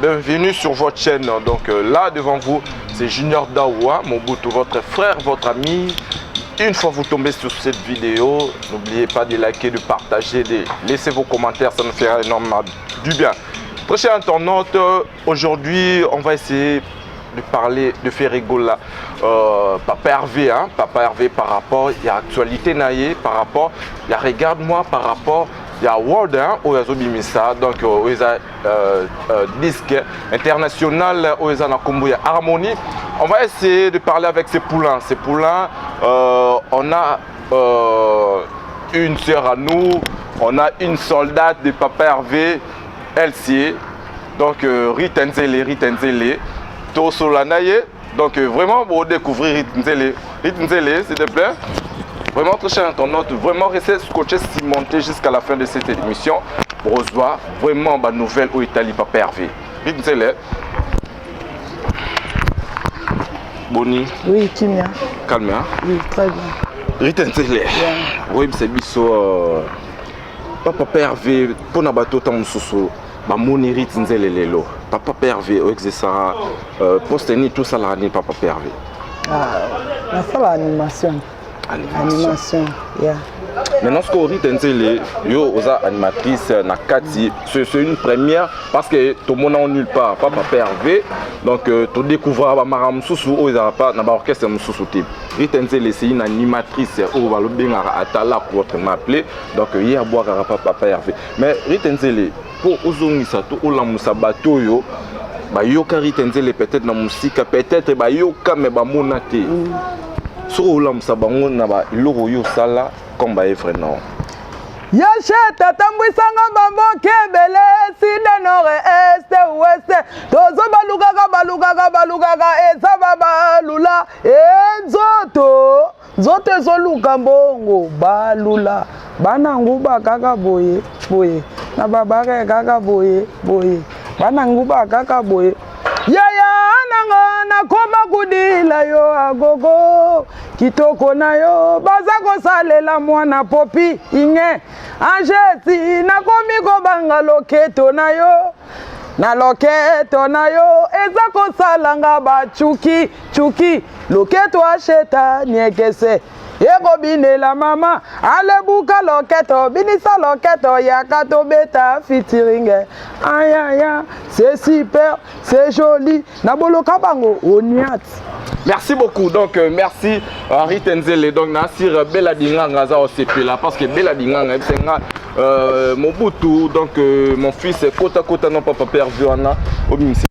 Bienvenue sur votre chaîne. Donc là devant vous, c'est Junior Dawa, Mobutu, votre frère, votre ami. Une fois vous tombez sur cette vidéo, n'oubliez pas de liker, de partager, de laisser vos commentaires, ça nous fera énormément du bien. Très cher internaute, aujourd'hui on va essayer de parler de Ferre Gola. Papa Hervé, hein, Papa Hervé par rapport, il y a actualité na ye, par rapport, il y a Regarde-moi par rapport, il y a World, hein, oyo azobimisa, donc oyo eza disque international, oyo eza na kombo ya Harmonie. On va essayer de parler avec ces poulains. Ces poulains, on a une sœur à nous, on a une soldate de Papa Hervé, LC, donc Rita Nzele, Rita Nzele, tosola na ye. Donc vraiment, pour découvrir Rita Nzele, Rita Nzele, s'il te plaît. Vraiment très cher internaute, vraiment restez scotché, cimenté jusqu'à la fin de cette émission pour recevoir vraiment ma nouvelle oyo etali Papa Hervé. Rita Nzele. Boni. Oui, Kimia. Calme, hein? Oui, très bien. Rita Nzele. Yeah. Oui, c'est biso Papa Hervé mpona bato ta mosusu bamoni Rita Nzele lelo. Papa Hervé oexerçaka poste nini, tosalaka nini Papa Hervé? Ah, nasala animation. Animation. Animation, yeah. Maintenant, ce que Rita Nzele, yo oza animatrice na kati, c'est une première parce que tout le monde nulle part, Papa Hervé, donc tu découvres ba mara mosusu oyo ezalaka pa na ba orchestre mosusu te. Rita Nzele, c'est une animatrice oyo balobengaka atalaku, autrement appelé. Donc ye abwakaka pa Papa Hervé. Mais Rita Nzele, mpo ozongisa to olamusa bato oyo bayoka Rita Nzele peut-être na mosika, peut-être bayoka me bamona te, soki olamusa bango na baeloko oyo osala comme baevre non. Yasheta tambwisanga bamboka ebele, sud, nord, est, ouest, tozo balukaka balukaka balukaka, eza babalula e nzoto nzoto ezoluka mbongo, balula bana nguba kaka boye boye na babare kaka boye boye, bana nguba kaka boye. Yaya nanga nakoma kudila yo agogo kitoko na yo, baza kosalela mwana popi inge angeti, nakomi kobanga loketo na yo, na loketo na yo eza kosalanga bacuki cuki, loketo asheta niekese ekobinela mama alebuka loketo binisa loketo yaka tobeta featuring ayaya, c'est super, c'est joli, naboloka bango oniat. Merci beaucoup. Donc, merci Rita Nzele. Donc, Nasir Bella Dinganga, za osepela parce que Bella Dinganga, c'est Mobutu. Donc, mon fils, kota kota non papa père Viana, obimisi.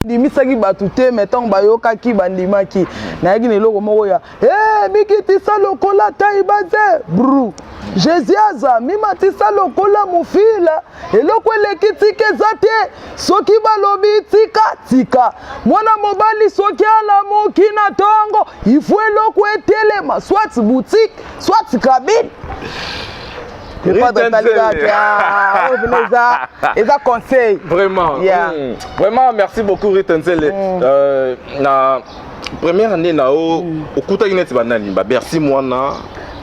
Ndimisaki bato te, me ntango bayokaki bandimaki. Nayaki na eloko moko ya e mikitisa lokola taibaze bru Jésus aza mimatisa lokola mofila, eloko eleki tika eza te, soki balobi tika tika. Mwana mobali soki alamuki na ntongo, ifo eloko etelema, soit boutique, soit cabine. Rita Nzele. Eza conseil. Vraiment. Yeah. Vraiment, merci beaucoup Rita Nzele. Na première année na o okutaki neti banani, ba Bercy mwana?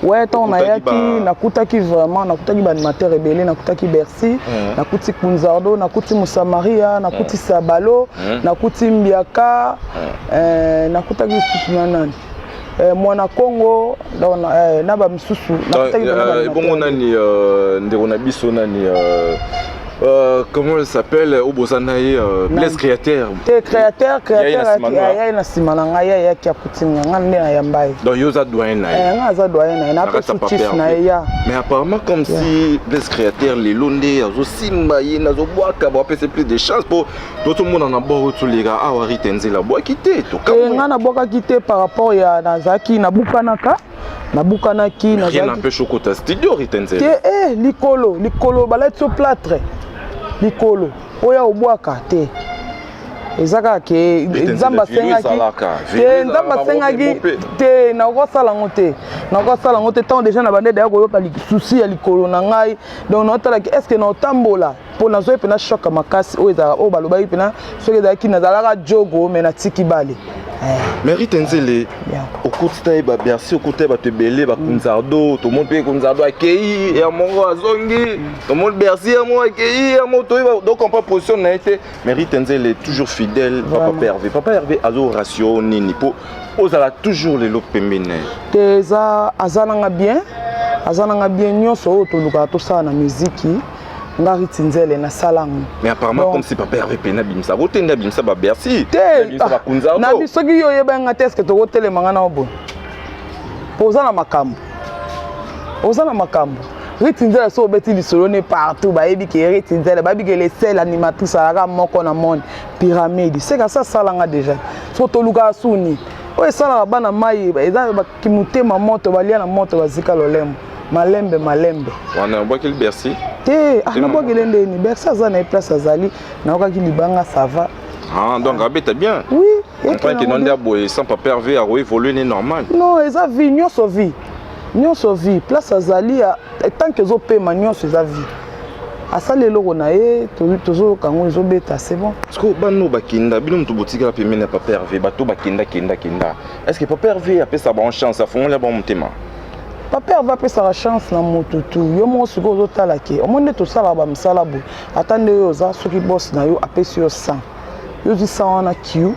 Ouais, ntango Okutaki nayaki, nakutaki vraiment, nakutaki baanimateur ebele, nakutaki Bercy, nakuti Kunzardo, nakuti Musamaria, nakuti Sabalo, nakuti Mbiaka, nakutaki lisusu na nani, mwana Congo, donc na bamisusu nakutaki vraiment baanimateur. Ebongo nani, ndeko na biso nani, comment il s'appelle, obosa na ye, Blaise Créateur? Te, Créateur. Yai na Créateur nsima na yo? Ayai na nsima na ngai, ayaki akuti nga, nga nde nayamba ye. Donc yo oza doyen na ye? Nga aza doyen na ye, Na nape kati ya sous chief Papa na ye Hervé. ya. Mais apparemment, comme si Blaise Créateur lelo nde azosimba ye, nazobwaka, bapesa plus de chance po tozomona na bord oyo toleka awa, Rita Nzela abwaki te. Te. Tokamwe. Nga nabwakaki te par rapport ya nazalaki nabukanaka, nabukanaki. Rien Nazalaki n'empêche okota studio, Rita Nzela. Te, likolo likolo balati yo plâtre likolo oyo obwaka te, eza kaka ke Nzambe asengaki te, Nzambe asengaki te, nakosala yango te, nakosala yango te. Ntango déjà na bande daya koyoka souci ya likolo na ngai, donc naotalaki est ce que naotambola mpo nazwaki mpena choc ya makasi oyo ezalaka oyo balobaki mpena soki ezalaki nazalaka jogo me natiki bale. Mais Rita Nzele, okoti ta ye baBercy, okoti ye bato ebele, bakunzardo. Tomoni mpe Kunzardo akei ya moko, azongi. Tomoni Bercy ya moko akei ya moko, toyeba donc comprend position na ye te. Mais Rita Nzele toujours fidèle papa Hervé. Papa Hervé azo rassurer nini mpo ozala toujours lelo pembeni na ye? Te, eza aza nanga bien, aza nanga bien. Nyonso oyo tolukaka tosala na miziki, nga Riti Nzele nasala yango. Mais apparemment, comme si papa Hervé pena abimisa botende, abimisa baBercy. Te, na soki yo oyeba nga te, est-ce tokotelema nga na boye? Mpo oza na makambo, oza na makambo. Riti Nzele, so obeti lisolo ne partout, bayebi ke Riti Nzele, bayebi ke le seul animatrice alaka moko na monde pyramide seka sa asalanga déjà. So tolukaka suni oyo esalaka bana mai, eza kimotema moto, balia na moto, bazika lolemo malembe malembe. Wana obwakeli Bercy? Te, ah, nabwakeli ndeni? Bercy aza na ye place azali, nayokaki libanga, ça va. Ah, donc abeta bien? Oui. Comprend que non, nde aboye sans papa Hervé akoévolue ne normal. Non, eza vie nyonso, vie nyonso, vie place azali, tant que ezopema nyonso eza vie. Asali eloko na ye, tozoyoka yango ezobeta, c'est bon. Parce que bano bakenda, bino moto botikala pembeni ya papa Hervé, bato bakenda kenda kenda, est ce que papa Hervé apesa bango chance, afongoli bango motema? Papa Hervé apesaka chance na motu tu. Yo moko sikoyo ozotala ke omoni nde tosalaka bamisala boye. Ata nde oyo oza, soki boss na yo apesi yo 100, yo ozwi 100 wana kiu,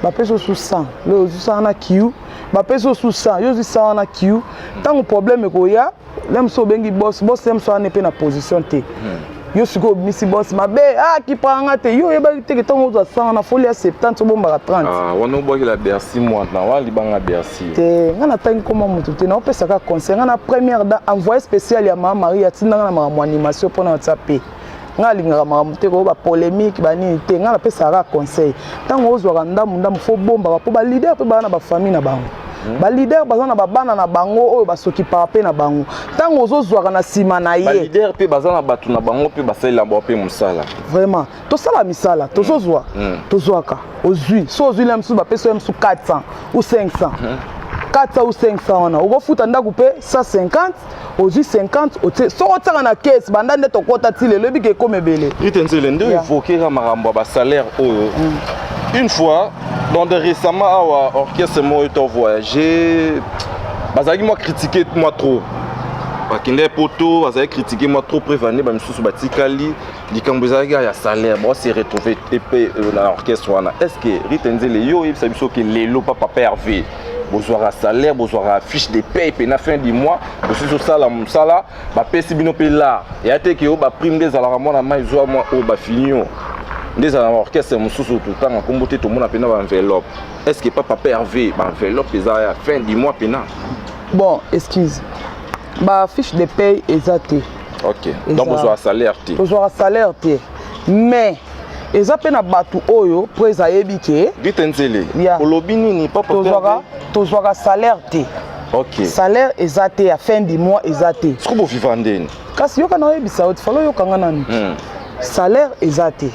bapesi yo su 100, lo ozwi 100 wana kiu, bapesi yo su 100, yo ozwi 100 wana kiu. Ntango problème ekoya, le mosu obengi boss, boss ye mosu wana mpe na position te. Yo sikoyo obimisi boss mabe, ah, kipanga te. Yo oyebaki teke ntango ozwa 100 wana, foli ya 70, obombaka 30. Ah, wana obwakela Bercy mwana wana, libanga Bercy. Te, ngai natangi koma motu te, naopesaka conseil. Ngai na première da envoyé spécial ya Mama Marie, atindanga na makambo animation mpona watia pe. Ngai alingaka makambo te koyo bapolémique banini te. Ngai napesaka kaka conseil: ntango ozwaka ndambu ndambu, fo bombaka, mpo baleader mpe baza na bafamille na bango, baleader baza na babana na bango oyo basokipaka mpe na bango. Ntango ozozwaka na nsima na ye, baleader mpe baza na bato na bango, mpe basalela bango mpe mosala. Vraiment, tosala misala, tozozwa, tozwaka. Ozwi, so ozwi le mosusu, bapesi yo mosusu 400 ou 500, 400 ou 500 wana okofuta ndako mpe 150, ozwi 50, otie. Soki otiaka na kese, banda nde tokɔta ti lelo, ebika ekoma ebele. Rite Nzele, nde évoquer makambo ya basalaire oyo une fois dans de récemment awa, orchestre moko to voyager, bazalaki mwa critiquer mwa trop. Bakende poto, bazalaki critiquer mwa trop. Prévane bamisusu batikali, likambo ezalaki ya salaire, bao se retrouver epe na orchestre wana. Est ce que Rite Nzele, yo oyebisa biso ke lelo pa papa Hervé bozwaka salaire, bozwaka fiche de paye mpe na fin du mois bosusi osala mosala, bapesi bino mpe lar ya te ke oyo baprime nde ezalaka mwana mai ezwa mwa oyo bafini yo nde ezala na orchestre mosusu totanga nkombo te, tomona mpena baenveloppe? Est ce que pa papa Hervé baenveloppe eza ya fin du mois mpena? Bon, excuse, bafiche de paye eza te. Ok, donc bozwaka salaire te? Tozwaka salaire te, mais eza mpe na bato oyo mpo eza ayebi ke Rite Nzele, olobi nini, papa? Tozwaka salaire te. Salaire eza te, ya fin du mois eza te. Siko boviva ndeni? Kasi yoka, na oyebisa yo, falo oyokanga nanu. Salaire eza te,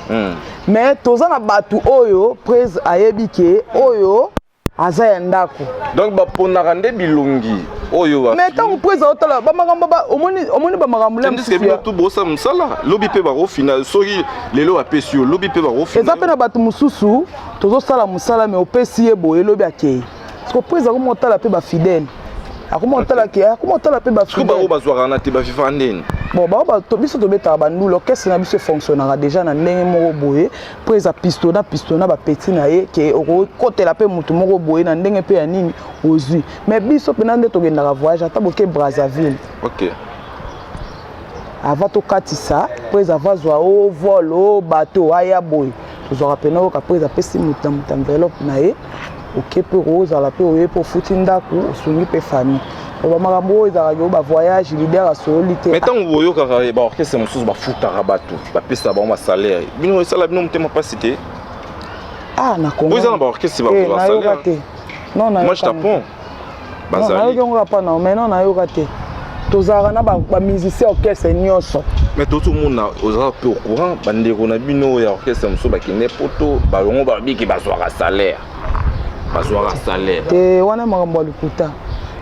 mais toza na bato oyo prese ayebi ke oyo aza ya ndako. Donc baponaka nde bilongi oyo? Mais ntango prese aotala bamakambo, omoni bamakambo. Tandis bino tu bosala mosala, lobi mpe bakofina. Soki lelo bapesi yo, lobi mpe bakofina. Eza mpe na bato mosusu tozosala mosala, mais opesi ye boye, elobi akei. Parce que prese akoma otala mpe bafidèle, akoma otala ke, akoma otala mpe bafidèle. Bango bazwaka na te, baviva ndeni? Bon, bao biso tobetaka bandula, orchestre na biso efonctionnaka déjà na ndenge moko boye mpo eza pistona pistona bapeti na ye ke okokotela mpe motu moko boye na ndenge mpe ya nini ozwi. Mais biso mpena nde tokendaka voyage, ata boke Brazzaville, avant tokatisa mpo eza vazwa o vol o bateau aya boye, tozwaka mpena oyoka mpo eza apesi motu na moto enveloppe na ye. Oke mpe ozala mpe oye mpe ofuti ndako, osungi mpe famille. Bamakambo oyo ezalaka yo bavoyage, leader asololi te. Mais ntango boyokaka baorchestre mosusu bafutaka bato, bapesaka bango basalaire, bino esala bino motema mpasi te? Ah, na Congo eza na baorchestre. Nayoka te. Non, moi je t'apprends. Bazali, nayoki yango kapa na, mais non, nayoka te. Tozalaka na bamusicien orchestre nyonso. Mais tozomona, ozalaka mpe au courant, bandeko na bino ya orchestre mosusu bakende poto, bango babiki bazwaka salaire, bazwaka salaire. Te, wana makambo ya lokuta.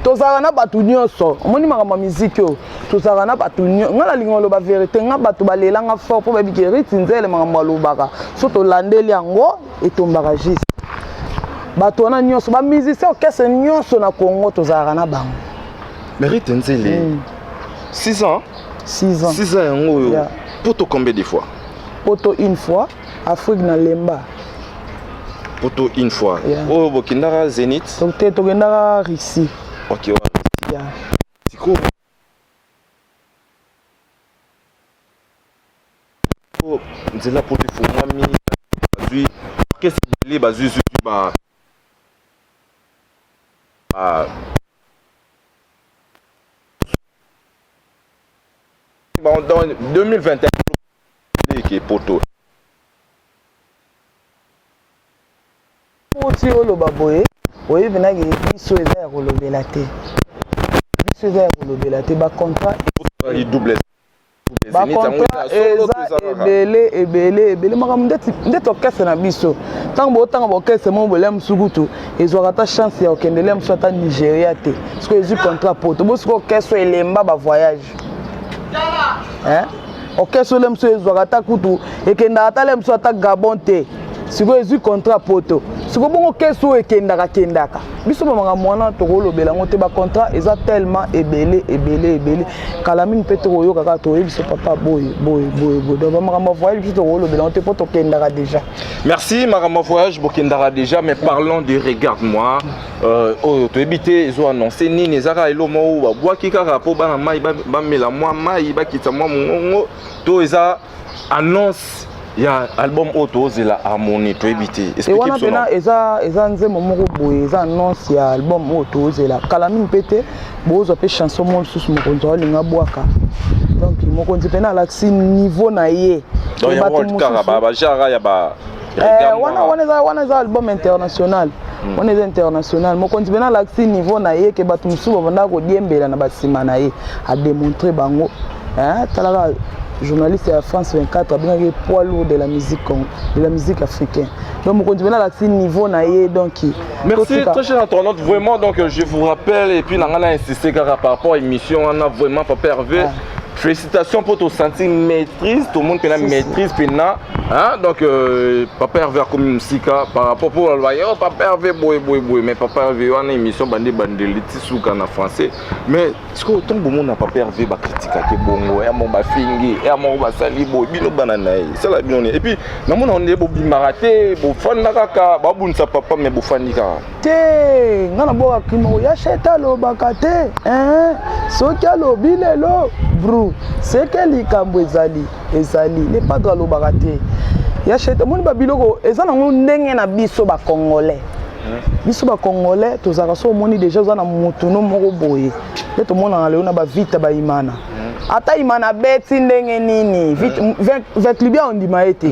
Tozalaka na bato nyonso. Omoni makambo ya miziki oyo, tozalaka na bato. Nga nalinga oloba vérité. Nga bato balelanga fort mpo babiki Riti Nzele, makambo alobaka so tolandeli yango etombaka juste. Bato wana nyonso, bamusicien, orchestre nyonso na Congo, tozalaka na bango. Mérite Nzele, 6 ans. 6 ans. 6 ans yango oyo. Poto combien de fois? Poto une fois, Afrique na lemba. Poto une fois. Oyo bokendaka Zénith? Donc te, tokendaka Russie. Ok, wa. Sikoyo nzela poto efungwami, bazwi orchestre ebele, bazwi zwi ba bon, dans 2021 eke poto. Oti oloba boye, oyebi naki biso eza ya kolobela te, biso eza ya kolobela te. Bacontrat double. Bacontrat eza ebele, ebele, ebele. Makambo ndeti orchestre na biso, ntango bootanga baorchestre moko bolia mosu kutu ezwaka ata chance ya kokendele mosu ata Nigeria te. Soki ezwi contrat poto, bosiko orchestre elemba bavoyage, orchestre ole mosu ezwaka ata kutu ekendaka ata le mosu ata Gabon te. Sikoyo ezwi contrat poto, sikoyo bongo kese oyo ekendaka kendaka. Biso bamakambo wana tokolobela yango te. Bacontrat eza tellement ebele, ebele, ebele. Kala mingi mpe tokoyoka kaka, toyebi biso papa boye boye boye boye. Donc bamakambo ya voyage, biso tokolobela yango te mpo tokendaka déjà. Merci. Makambo voyage, bokendaka déjà, mais parlons de Regarde-moi. Oyo toyebi te ezo annonce nini. Eza kaka eloko moko babwaki kaka mpo bana mai bamela mwa mai, bakita mwa mongongo, to eza annonce ya album oyo tozela, Harmonie? Toyebi te. E wana mpena eza nzembo moko boye, eza annonce ya album oyo tozela kala mingi mpe te. Bozwa mpe chanson moko lisusu mokonzi aolinga bwaka. Donc mokonzi mpena alakisi niveau na ye. Bagenre ya ba Wana eza album international. Wana eza international. Mokonzi mpena alakisi niveau na ye ke bato mosusu babandaka kodiembela na basima na ye, adémontre bango. Talaka journaliste ya France 24 abengaki poids lourd de la musique, de la musique africaine. Donc mokonzi mpena alakisi niveau na ye, donc Merci, très cher internaute. Vraiment, donc je vous rappelle, et puis on a insisté car par rapport à l'émission, on a vraiment Papa Hervé. Ah. Félicitations pour ton senti maîtrise, tout le monde qui maîtrise, pena, hein, donc Papa Hervé comme musika par rapport pour le oh, Papa Hervé boy boy boy, mais Papa Hervé on a émission bandé bandé souka na français, mais ce que autant bon monde Papa Hervé ba critique ke bongo ya mo ba fingi ya mo ba sali boy, bino banana c'est la bien. Et puis na mona on est bo bimaka te, bo fanda kaka ba bunisa papa, mais bo fandi kaka. Te, nga na bwaka moko ya shete alobaka te. Soki alobi lelo bru seke likambo ezali le padre alobaka te ya shete. Omoni babiloko eza nango ndenge na biso bacongolais, biso bacongolais tozalaka so omoni déjà oza na motuno moko boye nde tomonaka lelo na bavita bayimana. Ata imana abeti ndenge nini, Veclibi akondima ye te.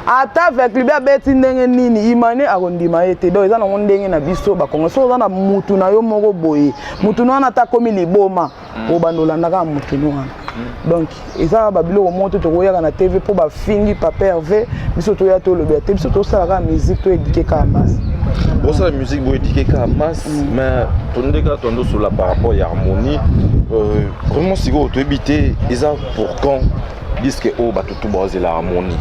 Ata Veclibi abeti ndenge nini, imane akondima ye te. Donc eza nango ndenge na biso bakongo. So oza na mutu na yo moko boye, mutu na wana ata akomi liboma, obanda olandaka mutu no wana. Donc eza babiloko moko te tokoyaka na TV mpo bafingi Papa Hervé, biso toya tolobela te. Biso tosala kaka musique, toéduquer kaka masse. Bosala musique, boéduquer kaka masse, mais tonde kaka tondosola par rapport ya Harmonie. Vraiment sikoyo toyebi te eza pour quand disque oyo bato tu bazela Harmonie.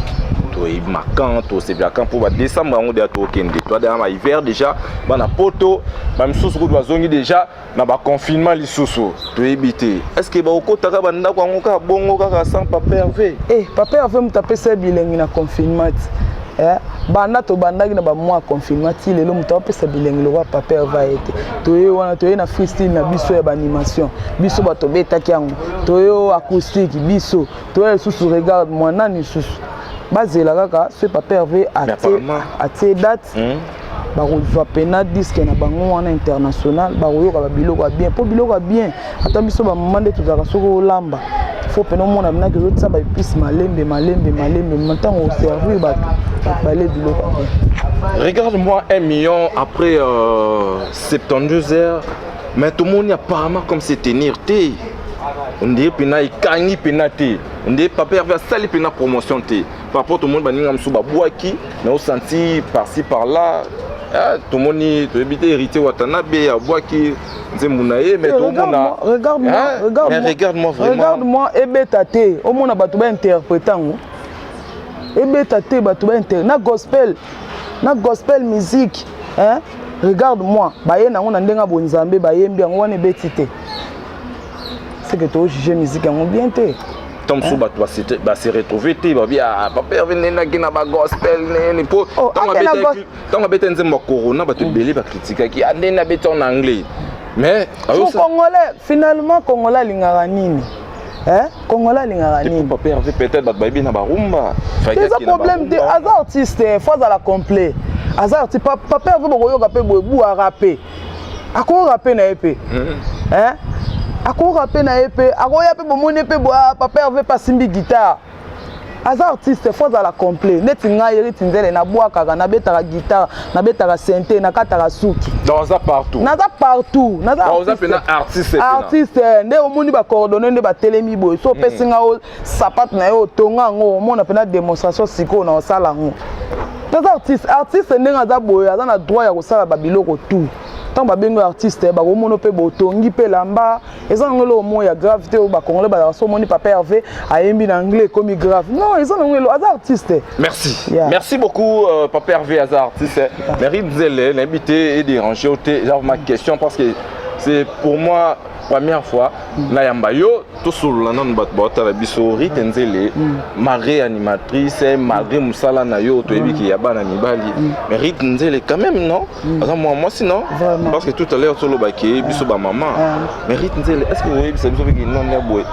Toyebi makan tosepelaka mpo badécembre yango deya tokende, toadeya na hiver déjà, bana poto bamisusu kutu bazongi déjà na baconfinement lisusu. Toyebi te, est ce que bakokotaka bandako yango kaka bongo kaka sans Papa Hervé? Eh, Papa Hervé moto apesa bilengi na confinement ti. Banda tobandaki na bamois ya confinement ti lelo, moto apesa bilengi lokwa Papa Hervé aye te. Toye wana, toye na freestyle na biso ya baanimation, biso bato tobetaki yango, toye acoustique, biso toye lisusu Regarde moi nani lisusu. Bazela kaka soki Papa Hervé atie date, bakozwa pena disque na bango wana international. Bakoyoka babiloko ya bien, mpo biloko ya bien, ata biso bamama nde tozalaka, soki olamba fo pena omona binaki ozotia baépice malembe malembe malembe, ntango oservir bato, bato bale biloko ya bien. Regarde-moi 1 million après 72 heures, mais tout le monde apparemment comme se tenir te. On dirait pena ekangi pena te. On dirait Papa Hervé asali pena promotion te. Par rapport tout le monde baninga mosusu babwaki, mais osenti par-ci par-là, ah, tomoni toyebi te Héritier Watanabe abwaki nzembo na ye, mais tomona Regarde-moi, regarde-moi, Regarde-moi vraiment. Regarde-moi ebeta te, omona bato bainterpréter yango, ebeta te, bato bainter na gospel. Na gospel musique, hein? Regarde moi, baye nango na ndenge ya bonzambe, bayembi yango wana ebeti te. C'est que tojuge musique yango bien te. Ntango mosusu bato base retrouve te, babi: "Ah, papa Herve ndendaki na bagospel nini?" Mpo Oh, ake na ntango abeta nzembo ya corona, bato ebele bakritikaki: "Ah, ndeni abeti en anglais?" Mais So Congolais, finalement Congolais alingaka nini, hein? Congolais alingaka nini? Papa Herve, peut-être bato bayebi na barumba. Eza problème te, aza artiste, faut azala complet. Aza artiste. Papa Herve, bokoyoka mpe boye bu arape, akoyoka mpe na ye mpe, hein? Akoyoka mpe na ye mpe, akoya mpe, bomoni mpe boye: "Ah, papa Herve mpe asimbi guitare." Aza artiste, faut azala complet. Neti ngai Riti Nzele, nabwakaka, nabetaka guitare, nabetaka synthé, nakataka suki. Donc aza partout. Naza partout, naza. Donc, oza mpenza artiste pena. Artiste nde omoni bacoordonné nde batelemi boye. So opesi nga o sapate na ye, otonga yango, omona mpena démonstration. Sikoyo na osala yango, naza artiste. Artiste ndenge aza boye, aza na droit ya kosala babiloko tout. Ntango babengi oyo artiste, bakomona mpe botongi mpe lamba. Eza nango eloko moko ya grave te. Oyo Bacongolais bazalaka so, omoni papa Herve ayembi na anglais, ekomi grave. Non, eza nango elo, aza artiste. Merci. Yeah. Merci beaucoup, papa Hervé aza artiste. Mais Nzele, nayebi te edéranger yo te, eza ma question, parce que c'est pour moi première fois nayamba yo, tosolola nanu. Bato baotala biso, Rite Nzele, malgré animatrice, malgré mosala na yo, toyebi ya bana mibali, mais Rite Nzele quand même, non, aza mwa mwasi, non? Vraiment. Parce que tout à l'heure tolobaki biso bamama. Mais Rite Nzele, est ce que oyebisa biso mpe nani ya boye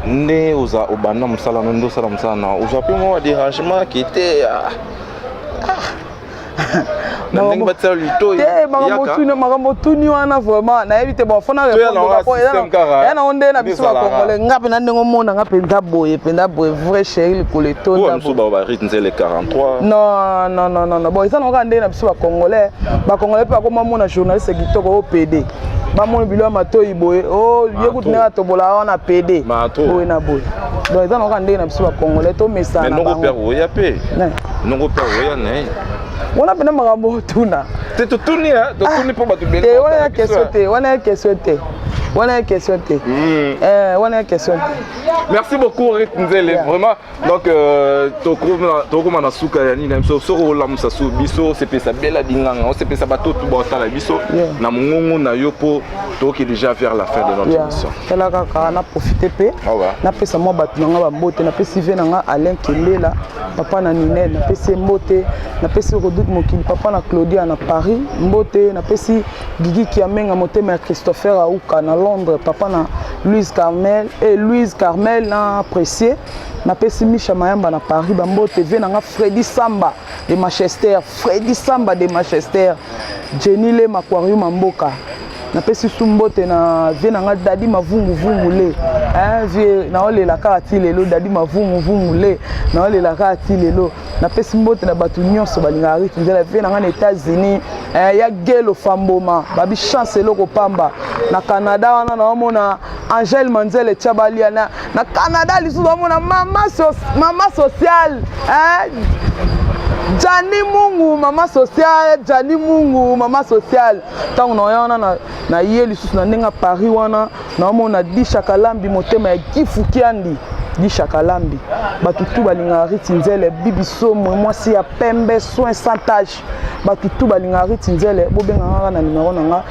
nde oza obanda mosala no, nde osala mosala na ozwa mpe mwa dérangement ke te na ndenge batia lito? Te, makambo tuni wana, vraiment nayebi te. Bon, fona ya nango nde na biso Bacongolais. Nga mpenza, ndenge omona nga mpenza boye, mpenza boye, vrai chéri, likolo etonda. Barite Nzele 43. Non, non, non, non. Bon, eza nango kaka ndenge na biso Bacongolais. Bacongolais mpe bakoma mona journaliste kitoko oyo pd, bamoni bilo ya matoi boye, o ye kutu ndenge atobola wana pd boye na boye. Donc eza nango kaka ndenge na biso Bacongolais, tomesana. Nongo mpe oya mpe, nongo mpe oya na ye. Wana mpena makambo otuna. Te, totuni, totuni mpo bato. Te, wana ya question te, wana ya question te, wana ya question te, wana ya question te. Merci beaucoup, Rit Nzele, vraiment. Donc tokóma na suka ya nini na biso. Soki olamusa su biso, osepesa bela dinganga, osepesa bato tu baotala biso na mongongo na yo, mpo tokoki déjà vers la fin de notre émission. Tala kaka, na profite mpe napesa mwa bato na nga bambote. Napesi ve na nga Alain Kembela, papa na Ninel, napesi ye mbote. Napesi Rodrigue Mokili, papa na Claudia na Paris, mbote. Napesi Gigi Kiamenga, motema ya Christopher Auka na Londres, papa na Louise Carmel et Louise Carmel na Apprécié. Napesi Misha Mayamba na Paris bambote. Ve na nga Fredi Samba de Manchester, Fredi Samba de Manchester, Jenny Le Maquarium Mboka. Napesi su mbote na vie na nga Dadi Mavunguvungu le, vie naolela kaka ti lelo. Dadi Mavunguvungu le, naolela kaka ti lelo. Napesi mbote na bato nyonso balingaka Rite Nzela. Vie na nga na États-Unis, ya Gelo Famboma, babi chance eloko pamba. Na Canada wana naomona Angèle Manzele tia balia na Canada. Lisusu naomona mama sociale, eh? Jani Mungu, mama sociale, Jani Mungu, mama sociale. Ntango na oya wana na ye lisusu na ndenge ya Paris wana, naomona Disha Kalambi, motema ya Gifu Kiandi, Disha Kalambi. Bato tu balingaka Riti Nzele, bibi somwe, mwasi ya pembe, soin sans tache. Bato tu balingaka Riti Nzele, bobengaka kaka na numero na nga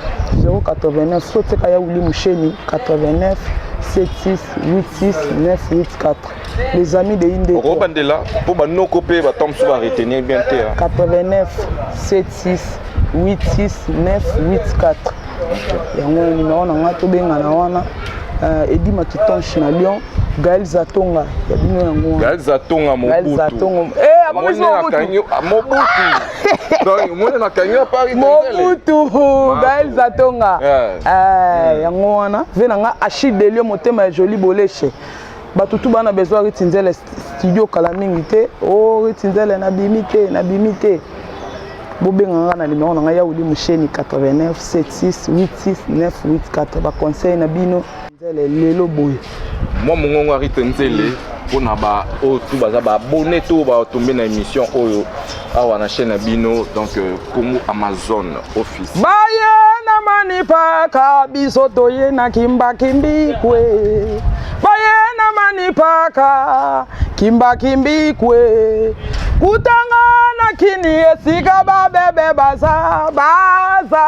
089, so tika ya Wili Musheni, 89 76 86 984, les amis de Inde. Okobandela mpo banoko mpe bato mosusu baretenir bien te. 89 76 86 984, yango numero na nga, tobengana wana. Edi Matitonche na Lyon, Gaël Zatonga ya bino, yango wana. Gaël Zatonga. Gaël Mobutu. Zatonga, eh, akomisi Mobutu. Mobutu, donc moni nakangi yo Paris. Mobutu Gaël Zatonga. Yango wana ve na nga Achille Delio, motema ya Joli Boleshe. Bato tu bana besoin Riti Nzele, studio kala mingi te. O Riti Nzele, nabimi te, nabimi te. Bobenga nga na numero na ngai ya Wili Musheni, 89 76 86 984. Baconseil na bino, Nzele lelo boye. Mwa mongongo ya Rite Nzele mpona baoyo tu baza baabonné to batombe na émission oyo awa na chaîne na bino, donc Congo Amazon Office. Baye na manipaka, biso toye na kimbakimbi kwe. Baye na manipaka, kimbakimbi kwe, kutanga na. Kini esika babebe baza baza,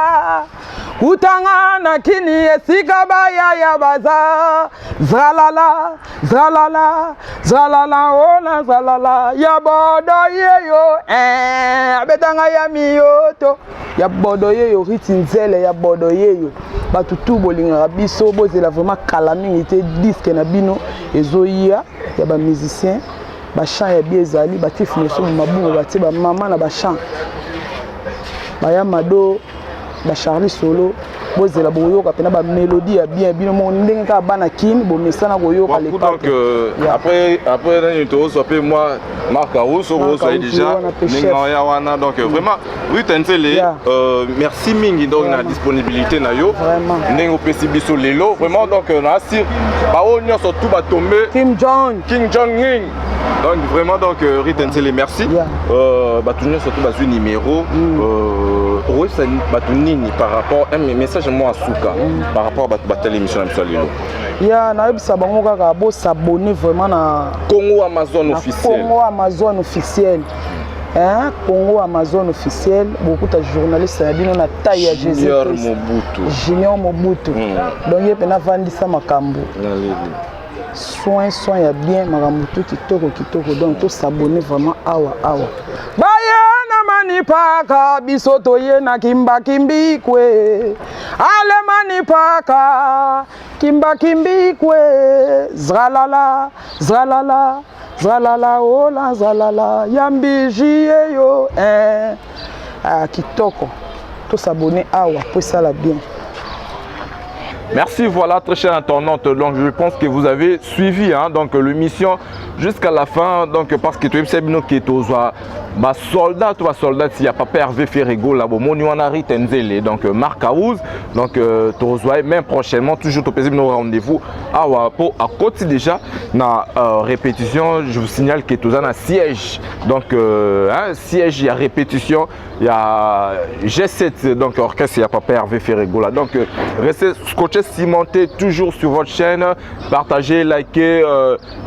kutanga na Kini esika bayaya baza. Zalala, zalala, zalala, ola zalala ya bodo yeyo, eh, abetanga ya miyoto ya bodo yeyo, Riti Nzele ya bodo yeyo. Bato tu bolingaka biso, bozela vraiment kala mingi te, disque na bino ezoya ya bamusicien, bachant ya bi ezali batifu mosusu mabungo, batie bamama na bachant, baya mado, bacharli solo. Bozela, bokoyoka mpena bamélodie ya bien. Bino moko ndenge kaka bana Kini bomesana koyoka. Donc après nani, tozwa mpe mwa Mark House, okozwa ye déjà ndenge oya wana. Donc vraiment, Rita Nzele, merci mingi donc na disponibilité na yo, ndenge opesi biso lelo. Vraiment, donc na asir baoyo nyonso tu batombe. Kim Jong. Kim Jong Un. Donc vraiment, donc Rita Nzele, merci. Bato nyonso tu bazwi numéro, okoyebisa bato nini par rapport un message moko asuka par rapport bato batali émission na biso ya lelo? Ya, nayebisa bango kaka bosabone vraiment na Congo Amazon Officiel. Congo Amazon Officiel, hein? Congo Amazon Officiel, bokuta journaliste na bino na taille ya Jésus. Junior Mobutu. Junior Mobutu. Donc ye mpena avandisa makambo, soin soin ya bien, makambo tu kitoko kitoko. Donc tosabone vraiment awa awa. Baye na manipaka, biso toye na kimbakimbikwe, ale manipaka kimbakimbikwe, zralala, zralala, zralala, ola zralala ya mbiji yeyo, eh. Ah, kitoko, tosabone awa po esala bien. Merci, voilà, très cher internaute. Donc, je pense que vous avez suivi, hein, donc l'émission jusqu'à la fin. Donc, parce que tu sais bien que tu ba soldat to ba soldat ya papa Hervé Ferre Gola, bomoni wana Rita Nzele, donc Marc House. Donc tozwa même prochainement, toujours topesi bino rendez-vous awa po akoti déjà na répétition. Je vous signale que toza na siège, donc hein, siège ya répétition ya G7, donc orchestre ya papa Hervé Ferre Gola. Donc restez scotché, cimenté toujours sur votre chaîne, partagez, likez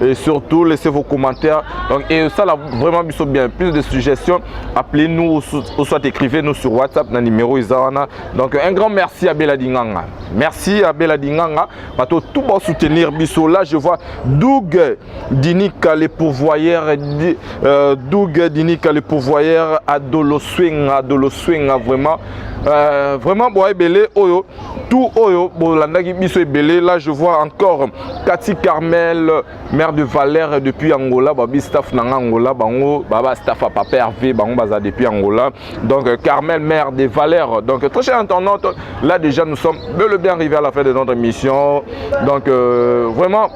et surtout laissez vos commentaires. Donc et ça là, vraiment biso bien. Plus de suggestions, appelez-nous ou soit écrivez-nous sur WhatsApp na numéro eza wana. Donc un grand merci à Bella Dinganga, merci à Bella Dinganga, bato tout bon soutenir biso. Là, je vois Doug Dinika le pourvoyeur, Doug Dinika le pourvoyeur, Adolo Swinga, Adolo Swinga, vraiment vraiment boa ebele oyo tout oyo bolandaki biso ebele. Là, je vois encore Cathy Carmel, mère de Valère depuis Angola, babi staff nanga Angola, bango baba staff à papa Hervé, bango baza depuis Angola. Donc Carmel, mère de Valère. Donc très cher internaute, là déjà nous sommes bel et bien arrivés à la fin de notre émission. Donc vraiment,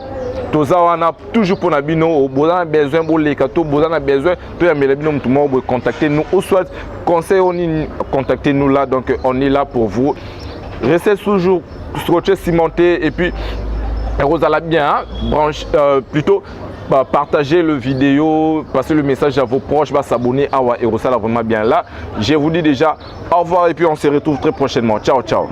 toza wana toujours mpona bino. Boza na besoin boleka to boza na besoin toyambela bino motu moko boye, contactez nous ou soit conseil oni, contactez nous là. Donc on est là pour vous. Restez toujours scotché, cimenté et puis ekozala bien, hein? Branche plutôt bah, partagez le vidéo, passez le message à vos proches, bah, s'abonner awa et ça vraiment bien. Là, je vous dis déjà au revoir et puis on se retrouve très prochainement. Ciao ciao.